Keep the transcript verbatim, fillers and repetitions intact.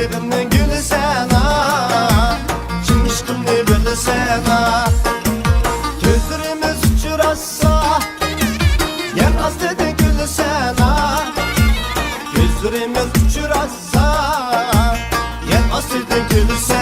يۈرىكىمنىڭ گۈلى سەن، چىن ئىشقىمنى بىلىسەن. كۆزلىرىمىز ئۇچراشسا، يەر ئاستىدىن كۈلىسەن. كۆزلىرىمىز ئۇچراشسا، يەر ئاستىدىن كۈلىسەن.